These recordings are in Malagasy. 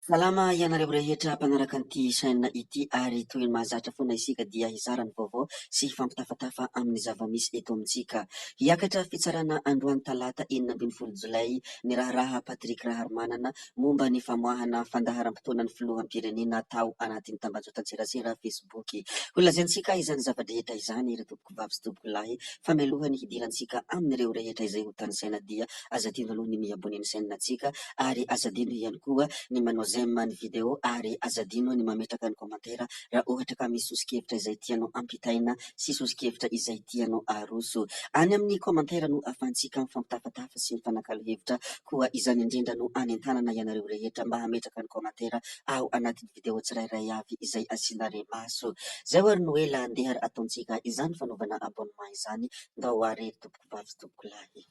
Salama ianareo rehetra mpanaraka an'ity chaîne ity ary toy ny mahazatra foana isika dia hizara ny vaovao sy hifampitafatafa amin'ny zava-misy eto amintsika. Hiakatra fitsarana androany talata 16 jolay ny raharaha Patrick Raharimanana momba ny famoahana fandaharam-potoanan'ny filoham-pirenena tao anatin'ny tambajotran-tserasera Facebook. Holazaintsika izany zava-drehetra izany ry tompokovavy sy tompokolahy fa mialoha ny hidirantsika amin'ireo rehetra izay ho tanisaina dia aza adino aloha ny mi-abonner ny chaîne-ntsika ary aza adino ihany koa ny manao j'aime ny vidéo ary aza adino ny mametraka ny commentaire raha ohatra ka misy soso-kevitra izay tianao ampitaina sy soso-kevitra izay tianao aroso. Any amin'ny commentaire no ahafahantsika mifampitafatafa sy mifanakalo hevitra koa izany indrindra no anentanana ianareo rehetra mba hametraka ny commentaire ao anatin'ny vidéo tsirairay avy izay asiana remaso. Zay ary no ela andeha ary ataontsika izany fanaovana abonnement izany ndao ary tompoko vavy sy tompoko lahy.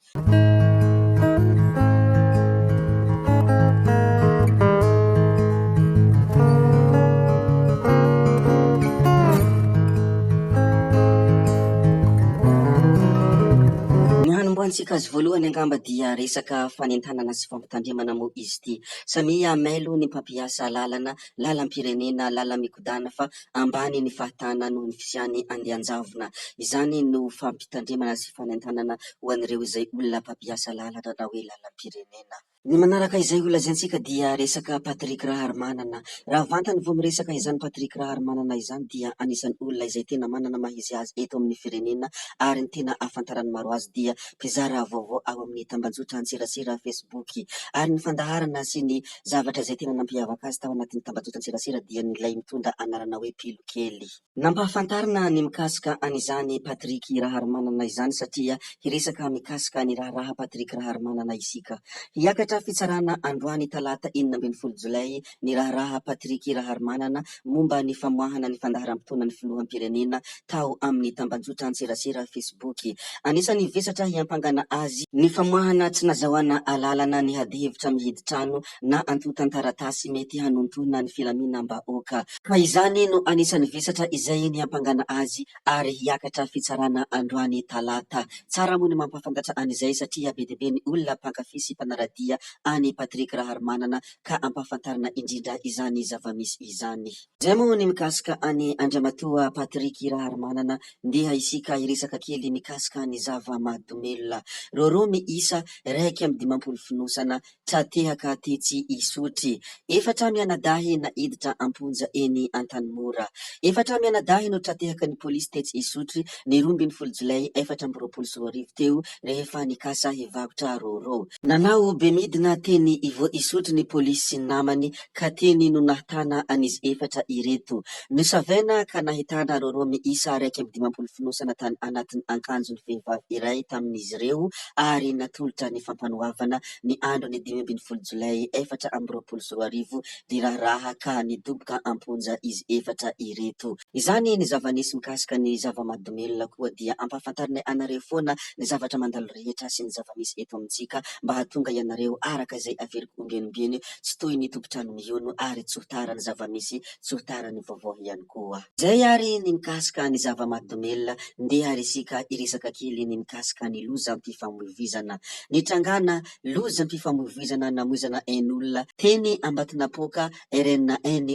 Ny hanombohantsika azy voalohany angamba dia resaka fanentanana sy fampitandremana moa izy ity. Samia mailo ny mpampiasa lalana, lalam-pirenena, lala-mikodana fa ambany ny fahatana noho ny fisian'ny andian-javona. Izany no fampitandremana sy fanentanana ho an'ireo izay olona mpampiasa lalana na hoe lalam-pirenena. Ny manaraka izay ho lazaintsika dia resaka Patrick Raharimanana. Raha vantany vao miresaka izany Patrick Raharimanana izany dia anisan'ny olona izay tena manana maha izy azy eto amin'ny firenena ary ny tena ahafantaran'ny maro azy dia mpizara vaovao ao amin'ny tambajotran-tserasera Facebook. Ary ny fandaharana sy ny zavatra izay tena nampiavaka azy tao anatin'ny tambajotran-tserasera dia ny ilay mitondra anarana hoe Pilo Kely. Nampahafantarina ny mikasika an'izany Patrick Raharimanana izany satria hiresaka mikasika ny raharaha Patrick Raharimanana isika. Hiakatra fitsarana androany talata 16 jolay ny raharaha Patrick Raharimanana momba ny famoahana ny fandaharam-potoanan'ny filoham-pirenena tao amin'ny tambajotran-tserasera Facebook. Anisan'ny vesatra hiampangana azy ny famoahana tsy nazahoana alalana ny adihevitra mihidy trano na antontan-taratasy mety hanontona ny filaminam-bahoaka. Ka izany no anisan'ny vesatra izay niampangana azy ary hiakatra fitsarana androany talata. Tsara moa ny mampahafantatra an'izay satria be dia be ny olona mpankafy sy mpanara-dia an'i Patrick Raharimanana ka ampahafantarina indrindra izany zava-misy izany. Izay moa ny mikasika an'i Andriamatoa Patrick Raharimanana, ndeha isika hiresaka kely mikasika ny zava-mahadomelina. Rôrô miisa 51 fonosana Tra-tehaka tetsy Isotry. Efatra mianadahy naiditra am-ponja eny Antanimora. Efatra mianadahy no tra-tehaka ny polisy tetsy Isotry ny 12 jolay 2024 teo rehefa nikasa hivarotra rôrô. Nanao bemidina teny Ivo Isotry ny polisy sy ny namany ka teny no nahtana an'izy efatra ireto. Nosavaina ka nahitana rôrô miisa 51 fonosana tany anatin'ny ankanjon'ny vehivavy iray tamin'izy ireo ary natolotra ny fampanoavana ny andron'ny 15 jolay 2024 ny raharaha ka nidoboka am-ponja izy efatra ireto. Izany ny zava-nisy mikasika ny zava-mahadomelina koa dia ampahafantarinay anareo foana ny zavatra mandalo rehetra sy ny zava-misy eto amintsika mba hahatonga ianareo araka izay averiko ombieny ombieny tsy toy ny tompon-trano mihono ary tsy ho tara ny zava-misy tsy ho tara ny vaovao ihany koa. Izay ary ny mikasika ny zava-mahadomelina, ndeha ary isika hiresaka kely ny mikasika ny lozam-pifamoivoizana. Nitrangana lozam-pifamoivoizana namoizana ain'olona teny Ambatonapoaka RN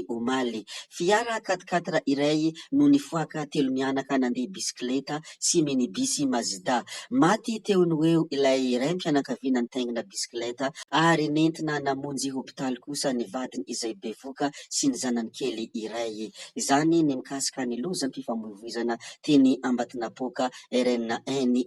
omaly. Fiara quatre quatre iray no nifoaka telo mianaka nandeha bisikileta sy minibus Mazda. Maty teo no eo ilay raim-pianakaviana nitaingina bisikileta ary nentina namonjy hopitaly kosa ny vadiny izay bevoka sy ny zanany kely iray. Izany ny mikasika ny lozam-pifamoivoizana teny Ambatonapoaka RN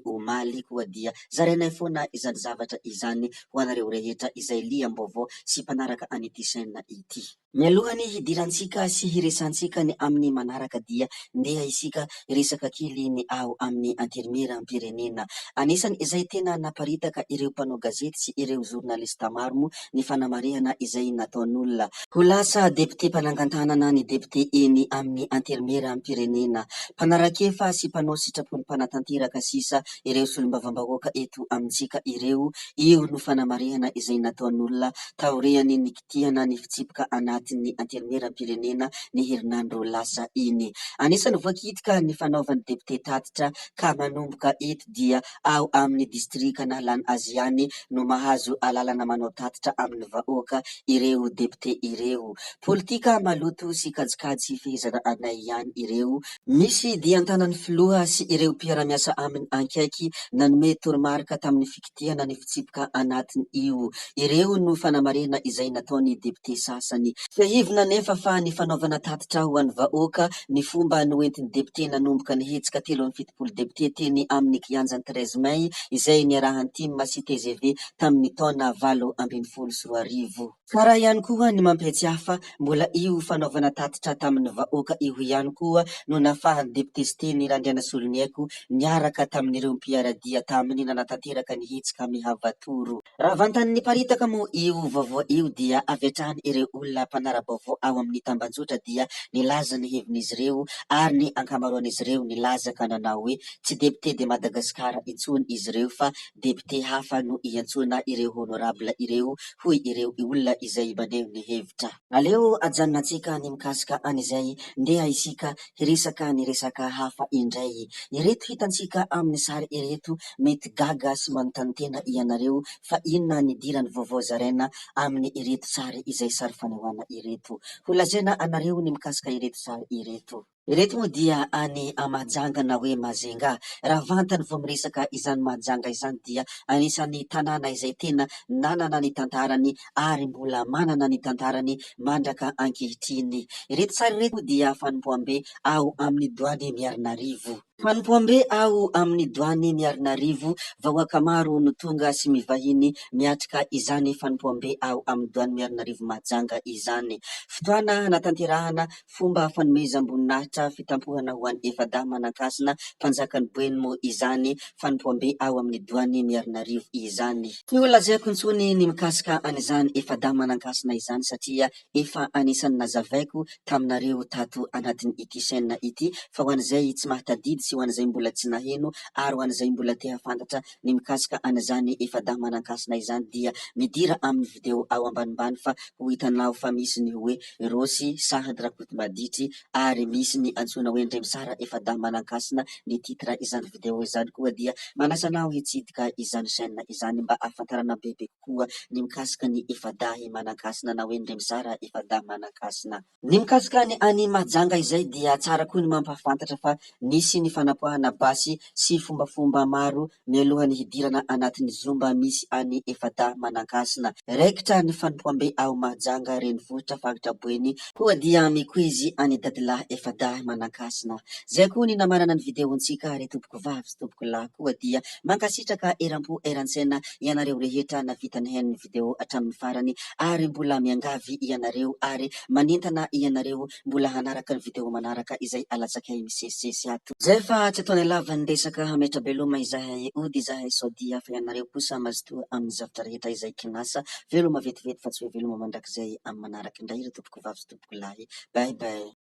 omaly koa dia zarainay foana izany zavatra izany ho anareo rehetra izay liam-baovao sy mpanaraka an'ity chaîne ity. Mialoha ny hidirantsika sy hiresantsika ny amin'ny manaraka dia ndeha isika hiresaka kely ny ao amin'ny Antenimierampirenena. Anisan' izay tena naparitaka ireo mpanao gazety sy ireo journaliste maro moa ny fanamarihana izay nataon'olona. Ho lasa depiote mpanangan-tanana ny depiote eny amin'ny Antenimierampirenena. Mpanara-kefa sy mpanao sitrapon'ny mpanatanteraka sisa ireo solombavambahoaka eto amintsika ireo, io no fanamarihana izay nataon'olona taorian'ny nikitihana ny fitsipika anaty. anatin'ny Antenimierampirenena ny herinandro lasa iny. Anisan'ny voakitika ny fanaovan'ny depiote tatitra ka manomboka eto dia ao amin'ny distrika nahalany azy ihany no mahazo alalana manao tatitra amin'ny vahoaka ireo depiote ireo. Politika maloto sy kajikajy hifehezana anay ihany ireo. Misy dian-tanan'ny filoha sy ireo mpiara-miasa aminy ankaiky nanome toromarika tamin'ny fikitihana ny fitsipika anatiny io. Ireo no fanamarihana izay nataon'ny depiote sasany. Tsiahivina anefa fa ny fanaovana tatitra ho an'ny vahoaka ny fomba noentin'ny depiote nanomboka ny hetsika 73 depiote teny amin'ny kianjan'ny 13 mai izay niarahan'ny tim sy tgv tamin'ny taona 2018. Tsara ihany koa ny mampiatsiahy fa mbola io fanaovana tatitra tamin'ny vahoaka io ihany koa no nahafahan'ny depiote Siteny Randrianasoloniaiko niaraka tamin'ireo mpiara-dia taminy nanatanteraka ny hetsika Mihavatoro. Raha vantany niparitaka moa io vaovao io dia avy hatrany ireo olona mpanara-baovao ao amin'ny tambanjotra dia nilaza ny hevin'izy ireo ary ny ankamaroan'izy ireo nilaza ka nanao hoe tsy député de Madagascar intsony izy ireo fa député hafa no iantsoana ireo honorable ireo hoy ireo olona izay maneho ny hevitra. Aleo ajanonantsika ny mikasika an'izay ndeha isika hiresaka ny resaka hafa indray. Ireto hitantsika amin'ny sary ireto mety gaga sy manontany tena ianareo fa inona nidiran'ny vaovao zaraina amin'ny ireto sary izay sary fanehoana ireto. Ho lazaina anareo ny mikasika ireto sary ireto. Ireto moa dia any Mahajanga na hoe Majunga. Raha vantany vao miresaka izany Mahajanga izany dia anisan'ny tanàna izay tena nanana ny tantarany ary mbola manana ny tantarany mandraka ankehitriny. Ireto sary ireto dia fanompoam-be ao amin'ny Doany Miarinarivo. Fanompoam-be ao amin'ny Doany Miarinarivo, vahoaka maro no tonga sy mivahiny miatrika izany fanompoam-be ao amin'ny Doany Miarinarivo Mahajanga izany. Fotoana hanatanterahana fomba fanomezam-boninahitra fitampohana ho an'i Efadahy Manankasina, mpanjakan'i Boeny moa izany fanompoam-be ao amin'ny Doany Miarinarivo izany. Tsy ho lazaiko intsony ny mikasika an'izany Efadahy Manankasina izany satria efa anisan'ny nazavaiko taminareo tato anatin'ity chaîne ity fa ho an'izay tsy mahatadidy sy ho an'izay mbola tsy naheno ary ho an'izay mbola te hahafantatra ny mikasika an'izany efa-dahy manan-kasina izany dia midira amin'ny vidéo ao ambanimbany fa ho hitanao fa misy ny hoe Rossy Sahady Rakotomaditry ary misy ny antsoina hoe Ndremisara efa-dahy manan-kasina ny titre izany vidéo izany koa dia manasa anao hitsidika izany chaîne izany mba ahafantarana bebe kokoa ny mikasika ny efa-dahy manan-kasina na hoe Ndremisara efa-dahy manan-kasina. Ny mikasika ny any Mahajanga izay dia tsara koa ny mampahafantatra fa nisy ny fanapoahana basy sy fombafomba maro mialohan'ny hidirana anatin'ny zomba misy any efa-dahy manan-kasina. Raikitra ny fanompoam-be ao Mahajanga renivohitra faritra Boeny koa dia mikoizy any dadilahy efa-dahy manan-kasina. Zay koa ny namarana ny video-ntsika ry tompoko vavy sy tompoko lahy koa dia mankasitraka eram-po eran-tsaina ianareo rehetra navita nihaino ny video hatramin'ny farany ary mbola miangavy ianareo ary manentana ianareo mbola hanaraka ny video manaraka izay alatsakay misesisesy ato. Zay fa tsy ataonay lava ny resaka hametra-beloma izahay ody izahay sao dia fa ianareo kosa mazotoa amin'ny zavtra rehetra izay kinasa veloma vetivety fa tsy hoe veloma mandrakizay amin'ny manaraka indray ry tompoko vavy sy tompoko lahy bye bye.